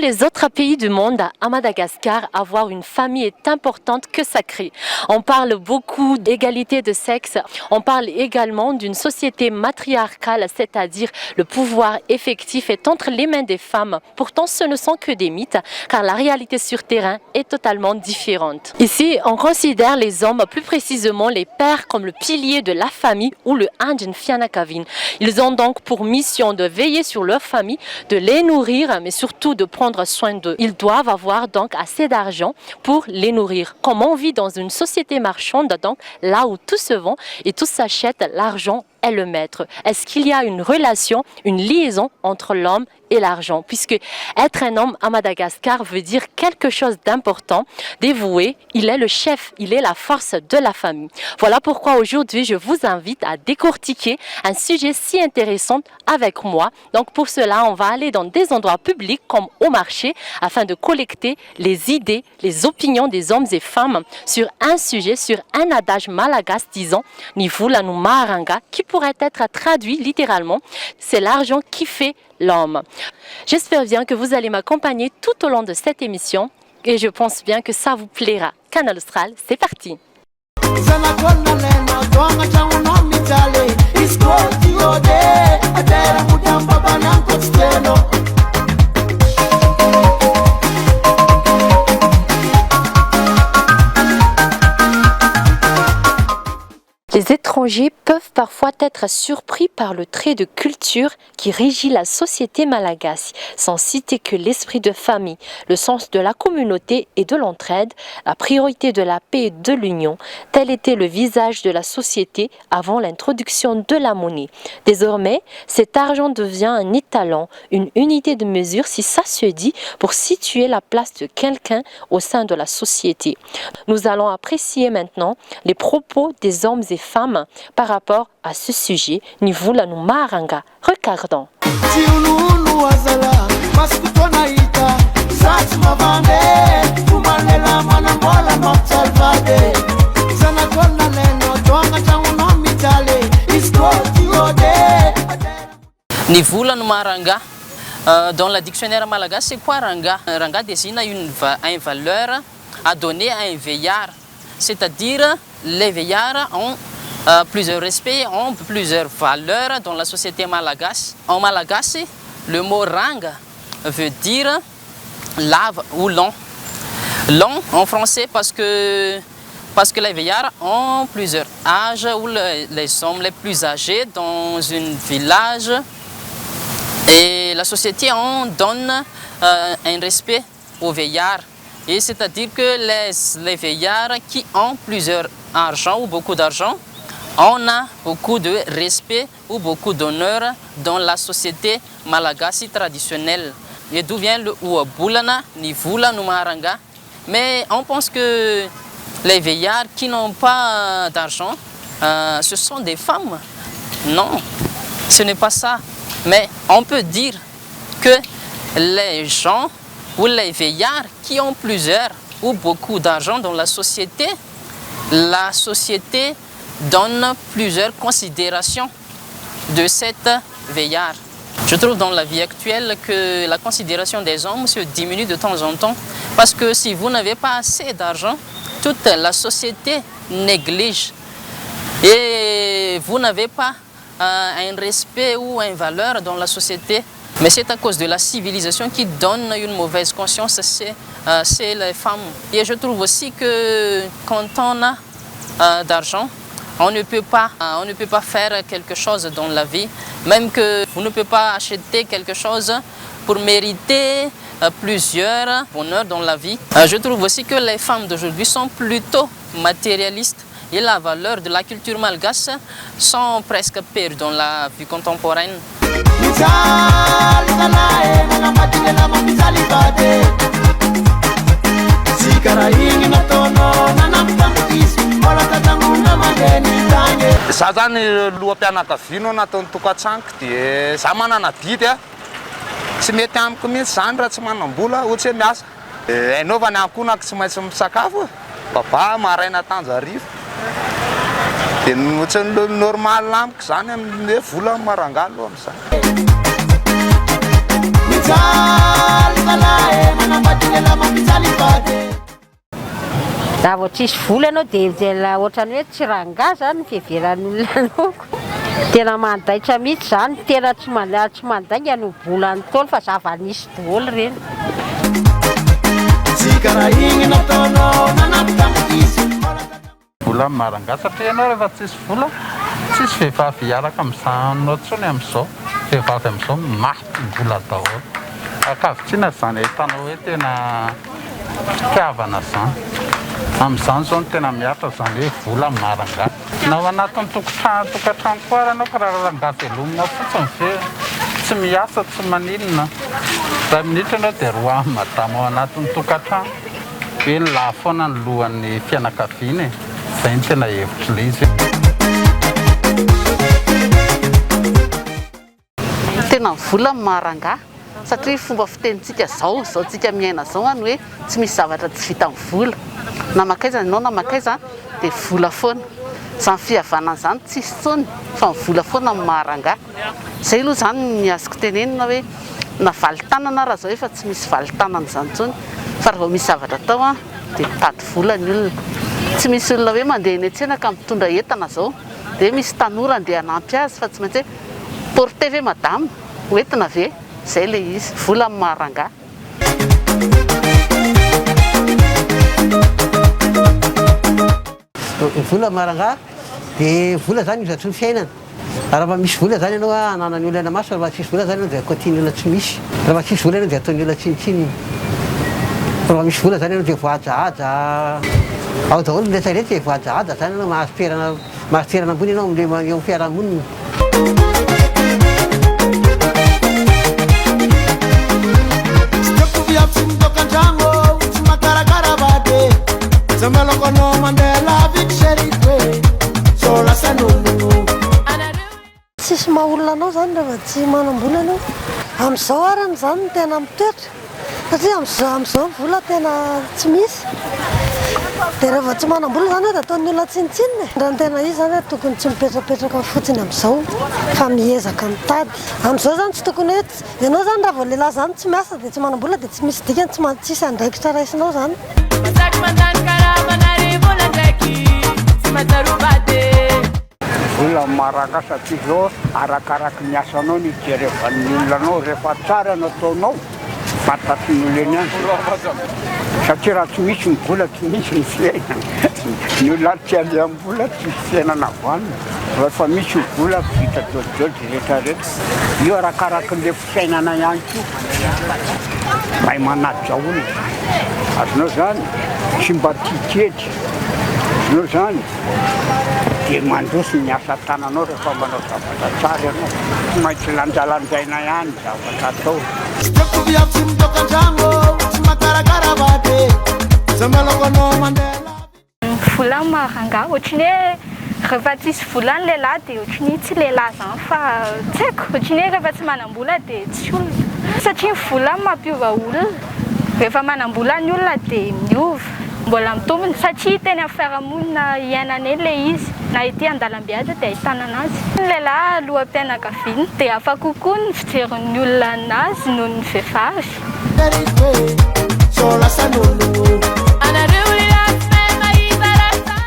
les autres pays du monde, à Madagascar, avoir une famille est importante que sacrée. On parle beaucoup d'égalité de sexe, on parle également d'une société matriarcale, c'est-à-dire le pouvoir effectif est entre les mains des femmes. Pourtant, ce ne sont que des mythes, car la réalité sur terrain est totalement différente. Ici, on considère les hommes, plus précisément les pères, comme le pilier de la famille ou le andrin'ny fianakaviana. Ils ont donc pour mission de veiller sur leur famille, de les nourrir, mais surtout de prendre soin d'eux. Ils doivent avoir donc assez d'argent pour les nourrir. Comme on vit dans une société marchande, donc là où tout se vend et tout s'achète, l'argent est le maître. Est-ce qu'il y a une relation, une liaison entre l'homme et l'argent? Puisque être un homme à Madagascar veut dire quelque chose d'important, dévoué, il est le chef, il est la force de la famille. Voilà pourquoi aujourd'hui je vous invite à décortiquer un sujet si intéressant avec moi. Donc pour cela, on va aller dans des endroits publics comme au marché afin de collecter les idées, les opinions des hommes et femmes sur un sujet, sur un adage malagasy disant Ny vola no maha-rangahy, qui pourrait être traduit littéralement, c'est l'argent qui fait l'homme. J'espère bien que vous allez m'accompagner tout au long de cette émission et je pense bien que ça vous plaira. Canal Austral, c'est parti. Les étrangers peuvent parfois être surpris par le trait de culture qui régit la société malagasy, sans citer que l'esprit de famille, le sens de la communauté et de l'entraide, la priorité de la paix et de l'union. Tel était le visage de la société avant l'introduction de la monnaie. Désormais, cet argent devient un étalon, une unité de mesure, si ça se dit, pour situer la place de quelqu'un au sein de la société. Nous allons apprécier maintenant les propos des hommes et femmes par rapport à ce sujet. Ny vola no maha-rangahy. Regardons. Ny vola no maha-rangahy. Dans la dictionnaire malagasy, c'est quoi rangahy? Rangahy désigne une un valeur à donner à un vieillard, c'est-à-dire les vieillards ont plusieurs respects, ont plusieurs valeurs dans la société malagasy. En malagasy, le mot ranga veut dire lava ou long. Long en français parce que les vieillards ont plusieurs âges ou les hommes les plus âgés dans un village et la société en donne un respect aux vieillards. Et c'est-à-dire que les vieillards qui ont plusieurs argent ou beaucoup d'argent, on a beaucoup de respect ou beaucoup d'honneur dans la société malagasy traditionnelle. Et d'où vient le ohabolana, ny vola no maha-rangahy? Mais on pense que les vieillards qui n'ont pas d'argent, ce sont des femmes. Non, ce n'est pas ça. Mais on peut dire que les gens ou les vieillards qui ont plusieurs ou beaucoup d'argent dans la société donne plusieurs considérations de cette vieillard. Je trouve dans la vie actuelle que la considération des hommes se diminue de temps en temps parce que si vous n'avez pas assez d'argent, toute la société néglige et vous n'avez pas un respect ou une valeur dans la société. Mais c'est à cause de la civilisation qui donne une mauvaise conscience, c'est les femmes. Et je trouve aussi que quand on a d'argent, on ne peut pas faire quelque chose dans la vie, même que vous ne pouvez pas acheter quelque chose pour mériter plusieurs bonheurs dans la vie. Je trouve aussi que les femmes d'aujourd'hui sont plutôt matérialistes et la valeur de la culture malgache sont presque perdues dans la vie contemporaine. Mijaly zalahy manambady lehilahy mampijaly vady tsy karaha igny nataonao nanambitamby izy mbola tatangonga mandeny tagny. Za zany loha-pianakaviana ao anatin'ny tokantranoko de za manana didy a tsy mety amiko mihitsy zany raha tsy manam-bola ohatsy hoe miasa hainao fa ny ankohonako tsy maintsy misakafo baba maraina tanja hariva de ohatsy normal amiko zany amin'ny hoe vola maha-rangahy aloha am'izany. Mampijaly zalahy e, manambady lehilahy mampijaly vady e. Raha vao tsisy vola ianao dia tena ohatran'ny hoe tsy rangahy izany ny fiheveran'ny olona anao. Tena mandaitra mihitsy izany, tena tsy manda- tsy mandainga ny ohabolan'ny Ntaolo fa zava-nisy daholo ireny. Tsy karaha igny nataonao nanambitamby izy mbola Vola marangahy satria ianao rehefa tsisy vola tsisy vehivavy hiaraka aminao intsony amin'izao, vehivavy amin'izao maty vola daholo, ankavitsiana izany ahitana hoe tena fitiavana izany, amin'izany izao no tena mihatra izany hoe vola marangahy, na ao anatin'ny tokotrano tokantrano koa ary ianao ka raha rangahy velomina fotsiny ve tsy miasa tsy maninona, iray minitra ianao dia roahin'i madama ao anatin'ny tokantrano. Hoe ny lahy foana no lohan'ny fianakaviana e! Zay no tena hevitr'ilay izy. Tena ny vola no maha rangahy satria fomba fitenintsika zao zao tsika miaina zao an hoe tsy misy zavatra tsy vita amin'ny vola na makaiza ianao na makaiza dia vola foana zany fihavanana zany tsisy tsony fa ny vola foana no maha rangahy. Zay aloha zany ny azoko tenenina hoe na valin-tanana ara zao efa tsy misy valin-tanana zany intsony fa raha vao misy zavatra atao an dia mitady vola ny olona. Tsy misy olona hoe mandeha eny an-tsena ka mitondra entana zao dia hoe misy tanora andeha hanampy azy fa tsy maintsy hoe porter ve madama? Ho entina ve? Zay le izy. Vola no maha rangahy. Ny vola ma rangaha de vola zany io zatry ny fiainana raha mba misy vola zany ianao a ananan'ny olona maso raha mba tsisy vola zany ianao de kotian'ny olona tsy misy raha mba tsisy vola ianao de ataon'ny olona tsinontsinona raha mba misy vola zany ianao de voahajahaja ao daholo ny rehetra rehetra e voahajahaja zany ianao mahazo toerana mahazo toerana ambony ianao amle eo amin'ny fiarahamonina. Tsy tiako viavy tsy mitoka antragno tsy makarakara vady e Tsy meloko anao mandeha lavitry chérie-ko e Sao lasa nonono. Tsisy maha olona anao zany rehefa tsy manam-bola ianao. Amin'izao arany izany no tena mitoetra satria amin'izao amin'izao ny vola tena tsy misy. Dia rehefa tsy manam-bola izany dia ataon'ny olona tsinontsinona e. Raha ny tena izy izany tokony tsy mipetrapetraka fotsiny amin'izao fa miezaka mitady. Amin'izao izany tsy tokony hoe ianao izany raha vao lehilahy izany tsy miasa dia tsy manam-bola dia tsy misy dikany, tsy tsisy andraikitra raisinao izany. Masaky mandany karama nare vola ndraiky tsy mahatsiaro vady e. Vola maraka satria zao arakaraky ny asanao no ijerevan'ny olona anao, rehefa tsara ny ataonao fantatry ny olona eny ihany satria raha tsy misy ny vola tsy misy ny fiainana, ny olona tsy aleham-bola tsisy fiainana vanona, rehefa misy ny vola vita dolidoly zay rehetra rehetra, io arakarakin'le fiainana ihany koa, mahay manaja olona, azonao zany, tsy mba tia kely, azonao zany. Dia mandroso ny asa tananao rehefa manao zavatra tsara ianao. Tsy maintsy lanjalanjaina ihany ny zavatra atao. Tsy tiako viavy tsy mitoka antragno tsy makarakara vady e Tsy meloko anao mandeha lavitra. Ny vola ma rangahy ohatry ny hoe rehefa tsisy vola ny lehilahy dia ohatry ny tsy lehilahy zany fa tsy haiko ohatry ny hoe rehefa tsy manam-bola dia tsy olona satria ny vola no mampiova olona rehefa manam-bola ny olona dia miova Mbola mitombina satria teny amin'ny fiarahamonina iainana eny ilay izy, na ety an-dalambe aza dia ahitana anazy. Ny lehilahy loham-pianakaviana dia hafa kokoa ny fijerin'ny olona anazy noho ny vehivavy. Anareo lehilahy tsy mahay mahita raha tsara.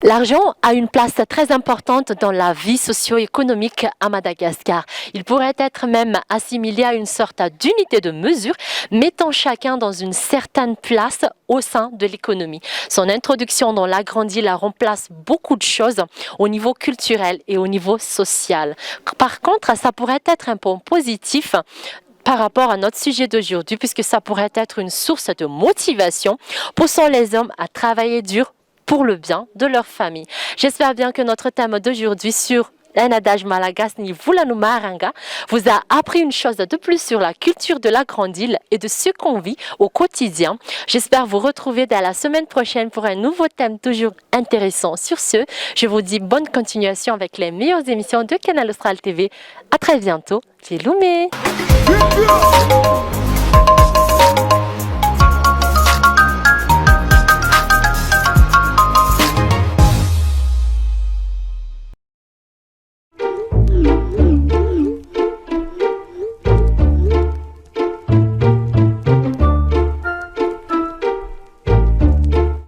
L'argent a une place très importante dans la vie socio-économique à Madagascar. Il pourrait être même assimilé à une sorte d'unité de mesure, mettant chacun dans une certaine place au sein de l'économie. Son introduction dans la grande île remplace beaucoup de choses au niveau culturel et au niveau social. Par contre, ça pourrait être un point positif par rapport à notre sujet d'aujourd'hui, puisque ça pourrait être une source de motivation poussant les hommes à travailler dur pour le bien de leur famille. J'espère bien que notre thème d'aujourd'hui sur un adage malagasy ny vola no maha rangahy vous a appris une chose de plus sur la culture de la grande île et de ce qu'on vit au quotidien. J'espère vous retrouver dès la semaine prochaine pour un nouveau thème toujours intéressant. Sur ce, je vous dis bonne continuation avec les meilleures émissions de Canal Austral TV. À très bientôt. Veloma.